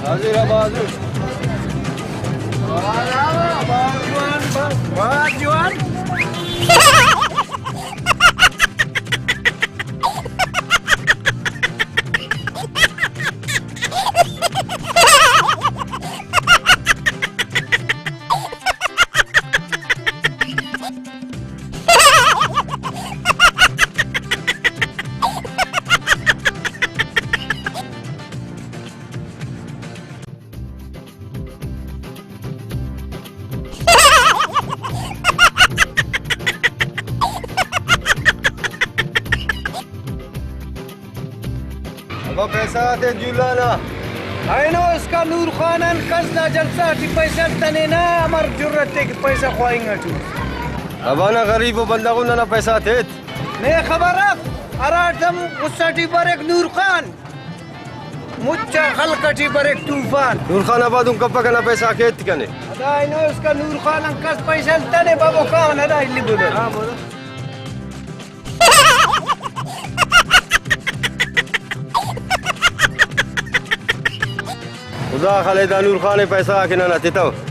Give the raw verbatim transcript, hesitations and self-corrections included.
حاضر آ، حاضر۔ واہ جوان، واہ جوان۔ ابا پیسہ آتے جولانا۔ اینو اسکا نور خان آن کس دا جلسہ ٹی پیسہ تنے نا، امر جرت تے کہ پیسہ خواہنگ اٹی۔ ابا نا غریب و بندغ ننا پیسہ تیت۔ نے خبر اف، ہراٹم غصہ ٹی بریک نور خان، مچا خلق ٹی بریک طوفان۔ نور خان آباد ان کپک انا پیسہ آک ایت کنے۔ ادا اینو اسکا نور خان آن کس پیسہ تنے بابو کان ادا الی بولو۔ خدا خلے دا نور خان پیسہ آک ننا تتو۔